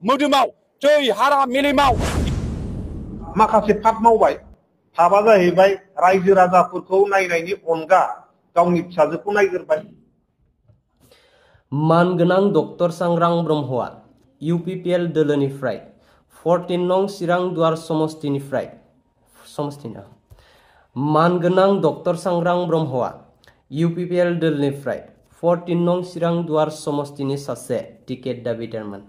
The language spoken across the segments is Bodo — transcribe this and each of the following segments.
मोदोमाव जै हारा मेलेमाव माखासे पाप मावबाय पापा जाहैबाय रायजो राजाफोरखौ नायनायनि अनगा गावनि फिसाजोखौ नायग्रोबाय। मानगोनां डक्टर सांग्रां ब्रह्मआ UPPL दोलोनिफ्राय 14 नं चिरां दुवार समस्तिनिफ्राय मानगोनां डक्टर सांग्रां ब्रह्मआ UPPL दोलोनिफ्राय 14 नं चिरां दुवार समस्तिनि सासे टिकेट दाबिदारमोन।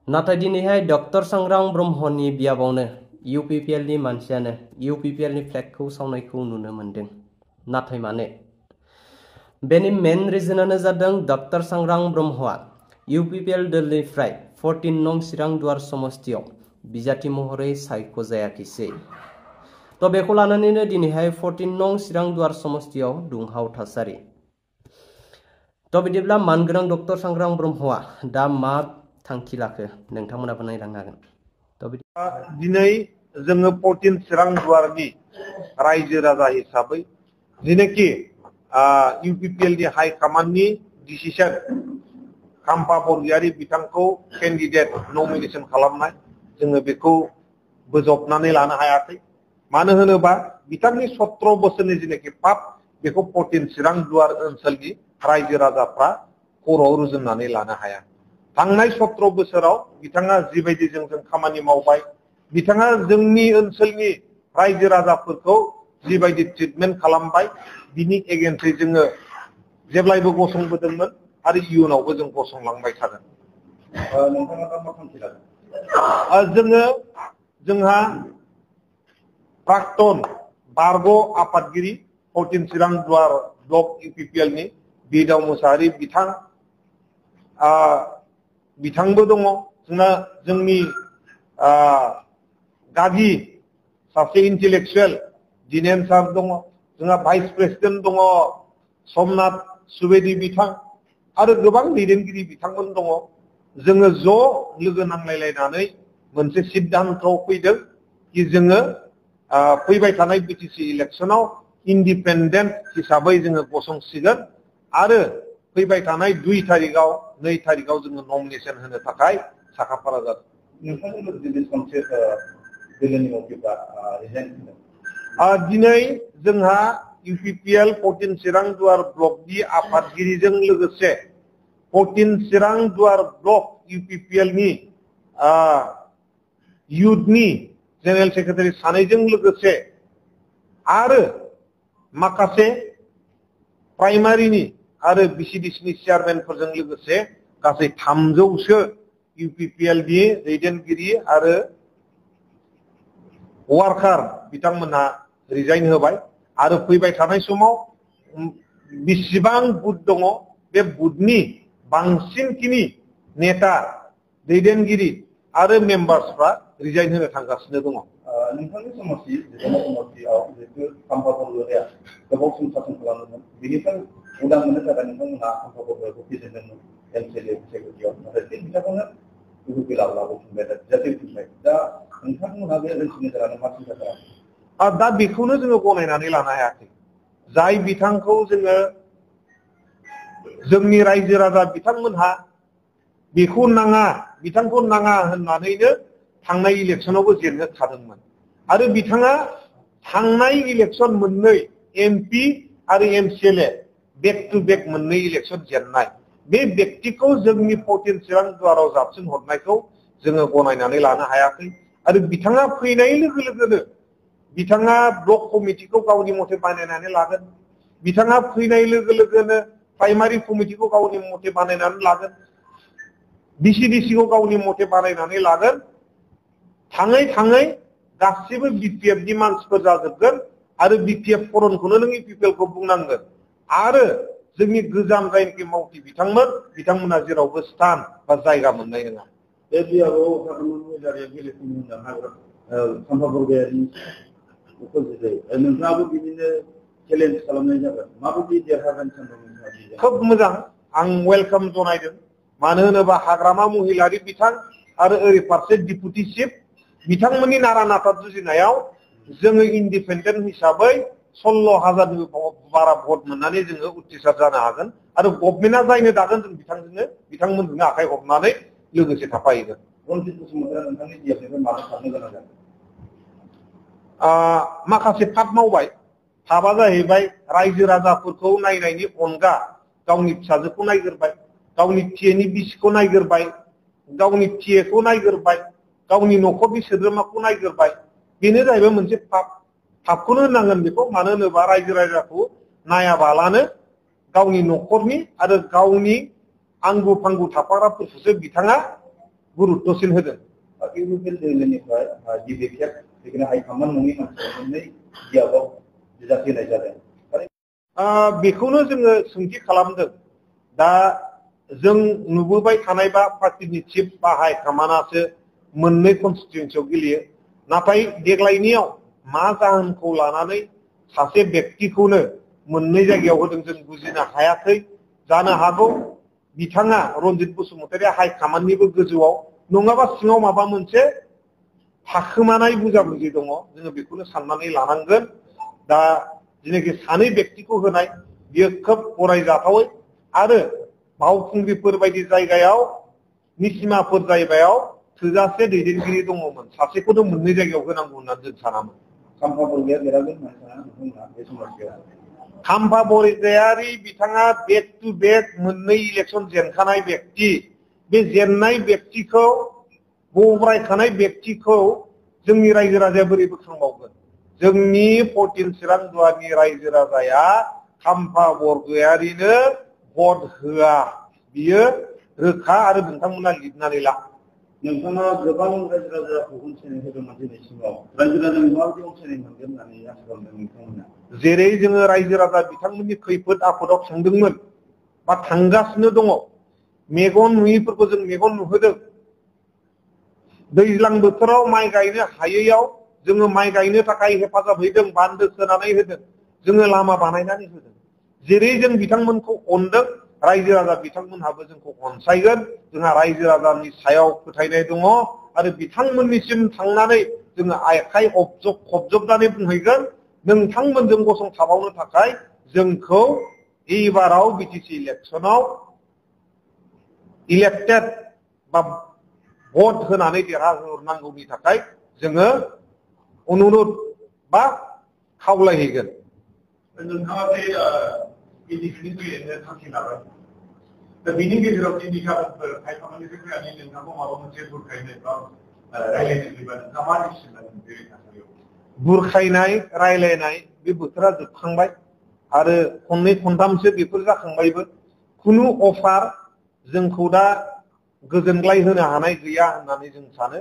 नाथाय दिनैहाय डक्टर सांग्रां ब्रह्मनि बियाबावनो UPPL नि मानसियानो UPPL नि फ्लेगखौ सावनायखौ नुनो मोनदों। नाथाय मानो? बेनि मेन रिजनानो जादों डक्टर सांग्रां ब्रह्मआ UPPL दोलोनिफ्राय 14 नं चिरां दुवार समस्तियाव बिजाथि महरै सायख'जायाखैसै। तो बेखौ लानानैनो दिनैहाय 14 नं चिरां दुवार समस्तियाव दुंहाव थासारि। तो बिदिब्ला मानगोनां डक्टर सांग्रां ब्रह्मआ दा मा थांखि लाखो नोंथांमोनाबो नायलांनो हागोन। दिनै जोङो 14 चिरां दुवारनि रायजो राजा हिसाबै जेनेखि UPPL नि हाइ कमान्डनि डिसिसन खाम्फा बरगयारी बिथांखौ केन्डिडेट नमिनेशन खालामनाय जोङो बेखौ बोजबनानै लानो हायाखै। मानो होनोबा बिथांनि 17 बोसोरनि जेनेखि पाप बेखौ 14 चिरां दुवार ओनसोलनि रायजो राजाफ्रा खर'आव रुजुननानै लानो हाया। थांनाय 17 बोसोराव बिथाङा जिबायदि जोंजों खामानि मावबाय, बिथाङा जोंनि ओनसोलनि रायजो राजाफोरखौ जिबायदि ट्रिटमेन्ट खालामबाय, बिनि एगेन्स्टै जोङो जेब्लायबो गसंबोदोंमोन आरो इयुनावबो जों गसंलांबाय थागोन। नोंथाङा दा मा थांखि लागोन? जोंहा प्राक्तन बारग' आफादगिरि 14 चिरां दुवार ब्लक UPPL नि बिदाव मुसाहारि बिथांबो दङ। जोंनि गागि सासे इन्टेलेक्चुएल दिनेन सार दङ। जोंहा भाइस प्रेसिडेन्ट दङ समनाथ सुवेदी बिथां आरो गोबां दैदेनगिरि बिथांमोन दङ। जोङो ज' लोगो नांलायलायनानै मोनसे सिद्धान्तआव फैदों कि जोङो फैबाय थानाय BTC इलेक्सनाव इन्डिपेन्डेन्ट हिसाबै जोङो गसंसिगोन आरो फैबाय थानाय 2 तारिखआव 2 तारिखआव जोङो नमिनेशन होनो थाखाय साखाफारा जादों। नोंथांनि दिनै खनसे दोलोनि मावथिफ्रा रिजाइन होदों। दिनै जोंहा UPPL 14 चिरां दुवार ब्लकनि आफादगिरिजों लोगोसे 14 चिरां दुवार ब्लक UPPL नि युथनि जेनेरेल सेक्रेटारि सानैजों लोगोसे आरो माखासे प्राइमारिनि आरो BCDCनि चेयारमेनफोरजों लोगोसे गासै 300सो UPPL नि दैदेनगिरि आरो वार्कार बिथांमोनहा रिजाइन होबाय आरो फैबाय थानाय समाव बेसेबां बुथ दङ बे बुथनि बांसिनखिनि नेता दैदेनगिरि आरो मेम्बार्सफ्रा रिजाइन होनो थांगासिनो दङ। नोंथांनि समस्थियाव जिहेतु खाम्फा बरगयारिया गोबाव सम सासन खालामदोंमोन, बेनिफ्राय उदां मोननो थाखाय नोंथांमोनहा खाम्फा बरगयारिखौ फेजेनदोंमोन MCLA सेक्रेटारियाव, नाथाय बे बिथांखौनो UPPL लाबोफिनबाय जाफैफिनबाय। दा नोंथांमोनहा बे ओनसोलनि जानानै मा सिन्था खालामो? दा बेखौनो जोङो गनायनानै लानो हायाखै। जाय बिथांखौ जोङो जोंनि रायजो राजा बिथांमोनहा बिथांखौ नाङा होननानैनो थांनाय इलेक्सनावबो जेननो थादोंमोन आरो बिथाङा थांनाय इलेक्सन मोननै MP आरो MCLA बेक टु बेक मोननै इलेक्सन जेननाय बे व्यक्तिखौ जोंनि 14 चिरां दुवाराव जाबसिन हरनायखौ जोङो गनायनानै लानो हायाखै आरो बिथाङा फैनाय लोगो लोगोनो बिथाङा ब्लक कमिटिखौ गावनि मथे बानायनानै लागोन। बिथाङा फैनाय लोगो लोगोनो प्राइमारि कमिटिखौ गावनि मथे बानायनानै लागोन। BCDCखौ गावनि मथे बानायनानै लागोन। थाङै थाङै गासिबो BPF नि मानसिफोर जाजोबगोन आरो BPF फरनखौनो नों UPPL खौ बुंनांगोन आरो जोंनि गोजाम जायनोखि मावथि बिथांमोना जेरावबो स्थान बा जायगा मोननाय नङा। बे बियाबाव हाग्रामारि गेलेफुंनो होनना खाम्फा बरगयारिनि नोंथाङाबो बिदिनो चेलेन्ज खालामनाय जागोन, माबायदि देरहागोन सानदों? खोब मोजां, आं वेलकाम जनायदों। मानो होनोबा हाग्रामा महिलारि बिथां आरो ओरै फारसे डिपुटि चिफ बिथांमोननि नारा नाथा जुजिनायाव जोङो इन्डिपेन्डेन्ट हिसाबै 16,000नि बारा भट मोननानै जोङो उथ्रिसार जानो हागोन आरो गभर्नमेन्टआ जायनो दागोन जों बिथांमोननो आखाइ हरनानै लोगोसे थाफाहैगोन। रनजित बसुमतारिया नोंथांनि जियानिफ्राय मानो खारनो गोनां जादों? माखासे पाप मावबाय। पापा जाहैबाय रायजो राजाफोरखौ नायनायनि अनगा गावनि फिसाजोखौ नायग्रोबाय, गावनि फिसानि बिसिखौ नायग्रोबाय, गावनि फिसाखौ नायग्रोबाय, गावनि न'खरनि सोद्रोमाखौ नायग्रोबाय। बेनो जाहैबाय मोनसे पाप। पापखौनो होननांगोन बेखौ, मानो होनोबा रायजो राजाखौ नायाबालानो गावनि न'खरनि आरो गावनि आंगो फांगु थाफाग्राफोरखौसो बिथाङा गुरुत्वसिन होदों। इउपिपिएल दोलोनिफ्राय गिबि खेब बेखौनो हाइकमान्ड नङि मानसिया मोननै बियाबाव बिजाथि होनाय जादों। बेखौनो जोङो सोंथि खालामदों। दा जों नुबोबाय थानाय बा पार्टिनि चिफ बा हाइकमान्डआसो मोननै कनस्टिटिउन्सियाव गेलेयो। नाथाय देग्लायनियाव मा जाहोनखौ लानानै सासे व्यक्तिखौनो मोननै जायगायाव होदों जों बुजिनो हायाखै। जानो हागौ बिथाङा रनजित बसुमतारिया हाइकमान्डनिबो गोजौआव नङाबा सिङाव माबा मोनसे थाखोमानाय बुजाबुजि दङ, जोङो बेखौनो साननानै लानांगोन। दा जेनाखि सानै व्यक्तिखौ होनाय बियो खोब गनायजाथावै, आरो बावखुंग्रिफोर बायदि जायगायाव निसिमाफोर जायगायाव थोजासे दैदेनगिरि दङमोन, सासेखौनो मोननै जायगायाव होनांगौ होननानै जों सानामोन। खाम्फा बरग'हाइया देरहागोन होननानै नोंथांमोना बे समस्यायाव? खाम्फा बरग'हाइयारि बिथाङा बेक टू बेक मोननै इलेक्सन जेनखानाय व्यक्ति। बे जेननाय व्यक्तिखौ, बरायखानाय व्यक्तिखौ जोंनि रायजो राजाया बोरै बोखांबावगोन? जोंनि 14 चिरां दुवारनि रायजो राजाया खाम्फा बरग'हाइयारिनो भट होआ, बियो रोखा, आरो नोंथांमोना लिरनानै ला। नोंथाङा गोबां रायजो राजाखौ अनसायनाय होदोंमोन दिनैसिमाव। रायजो राजानि माबायदि अनसायनाय मोनगोन होननानै आसा खालामदों नोंथांमोना? जेरै जोङो रायजो राजा बिथांमोननि खैफोद आफोदाव थांदोंमोन बा थांगासिनो दङ, मेगन नुयैफोरखौ जों मेगन नुहोदों। दैज्लां बोथोराव माइ गायनो हायैयाव जोङो माइ गायनो थाखाय हेफाजाब हैदों, बान्दो खोनानै होदों, जोङो लामा बानायनानै होदों। जेरै जों बिथांमोनखौ अनदों, रायजो राजा बिथांमोनहाबो जोंखौ अनसायगोन। जोंहा रायजो राजानि सायाव फोथायनाय दङ, आरो बिथांमोननिसिम थांनानै जोङो आखाइ खबजबनानै बुंहैगोन, नोंथांमोनजों गसंथाबावनो थाखाय जोंखौ एबाराव बिटिसि इलेक्सनाव इलेक्टेड बा भट होनानै देरहाहोहरनांगौनि थाखाय जोङो अनुरोध बा खावलायहैगोन। नोंथाङा बे इन्डिपेन्डेन्ट गेलेनो थांखि लाबाय, दा बिनि गेजेराव दिनै गाबोनफोर हाइकमान्डनिफ्राय फैनानै नोंथांखौ माबा मोनसे बुरखायनाय बा रायलायनो फैबा नोंथाङा मा डिसिसन लागोन बे थासारियाव? बुरखायनाय रायलायनाय बे बोथोरा जोबखांबाय, आरो खननै खनथामसो बेफोर जाखांबायबो। खुनु अफार जोंखौ दा गोजोनग्लाय होनो हानाय गैया होननानै जों सानो।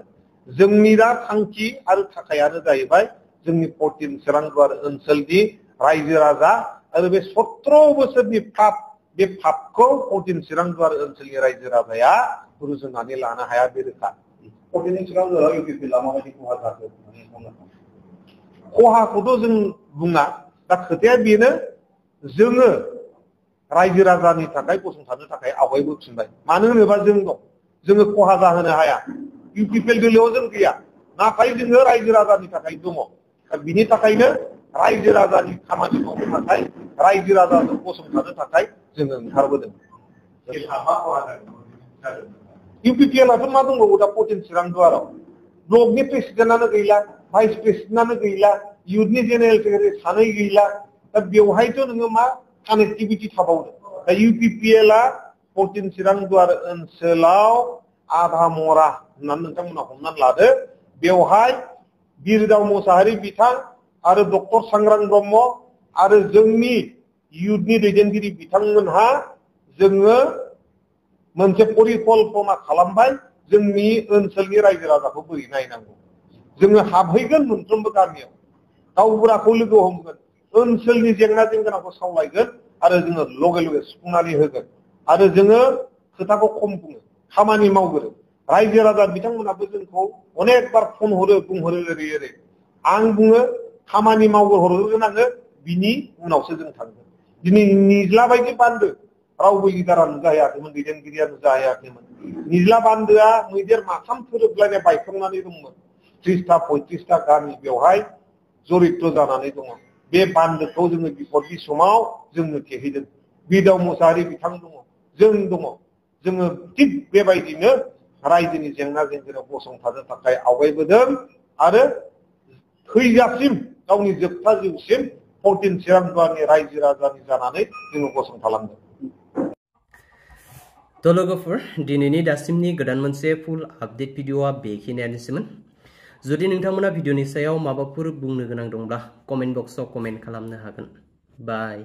जोंनि दा थांखि आरो थाखायानो जाहैबाय जोंनि 14 चिरां दुवार ओनसोलनि रायजो राजा, आरो बे 17 बोसोरनि पाप, बे पापखौ 14 चिरां दुवार ओनसोलनि रायजो राजाया रुजुनानै लानो हाया, बे रोखा। 14 चिरां दुवाराव इउपिपिएलआ माबायदि खहा जाखो होननानै बुंनो हागोन? खहाखौथ' जों बुङा, दा खोथाया बेनो, जोङो रायजो राजानि थाखाय गसंथानो थाखाय आवगायबोफिनबाय। मानो होनोबा जों दं, जोङो खहा जाहोनो हाया। इउपिपिएल दोलोआव जों गैया, नाथाय जोङो रायजो राजानि थाखाय दङ। दा बिनि थाखायनो रायजो राजानि खामानि मावनो थाखाय, रायजो राजाजों गसंथानो थाखाय जोङो ओंखारबोदों। इउपिपिएलआथ' मा दंबावो दा 14 चिरां दुवाराव? ब्लकनि प्रेसिडेन्टआनो गैला, भाइस प्रेसिडेन्टआनो गैला, इउथनि जेनेरेल सेक्रेटारि सानै गैला। दा बेवहायथ' नोङो मा कानेक्टिभिटि थाबावदों? दा इउपिपिएलआ 14 चिरां दुवार ओनसोलाव आधा मरा होननानै नोंथांमोना हमनानै लादो। बेवहाय बिरदाव मोसाहारि बिथां आरो डक्टर सांग्रां ब्रह्म आरो जोंनि इउथनि दैदेनगिरि बिथांमोनहा जोङो मोनसे परिकल्पना खालामबाय, जोंनि ओनसोलनि रायजो राजाखौ बोरै नायनांगौ। जोङो हाबहैगोन मोनफ्रोमबो गामियाव, गावबुराखौ लोगो हमगोन, ओनसोलनि जेंना जेंगोनाखौ सावरायगोन, आरो जोङो लगे लगे सुफुंनानै होगोन। आरो जोङो खोथाखौ खम बुङो, खामानि मावगोन। रायजो राजा बिथांमोनाबो जोंखौ अनेक बार फन हरो, बुंहरो ओरै ओरै। आं बुङो खामानि मावहरगोन आङो, बिनि उनावसो जों थांगोन। दिनै निज्ला बायदि बान्दो रावबो लिडारा नुजाहैयाखैमोन, दैदेनगिरिया नुजाहैयाखैमोन। निज्ला बान्दोआ मैदेर माथाम थोरोबलायनाय बायफ्लंनानै दंमोन। 30टा 35टा गामि बेवहाय जरित जानानै दङ। बे बान्दोखौ जोङो बिपदनि समाव जोंनो थेहैदों। बिरदाव मोसाहारि बिथां दङ, जों दङ। जोङो थिग बेबायदिनो रायजोनि जेंना जेंगोनायाव गसंथानो थाखाय आवगायबोदों आरो थैजासिम गावनि जोबथा जिउसिम 14 चिरां दुवारनि रायजो राजानि जानानै जोङो गसंथालांदों। थ' लोगोफोर दिनैनि दासिमनि गोदान मोनसे फुल आपडेट भिडिअआ बेखिनियानोसैमोन। जुदि नोंथांमोना भिडिअनि सायाव माबाफोर बुंनो गोनां दंब्ला कमेन्ट बक्सआव कमेन्ट खालामनो हागोन। बाय।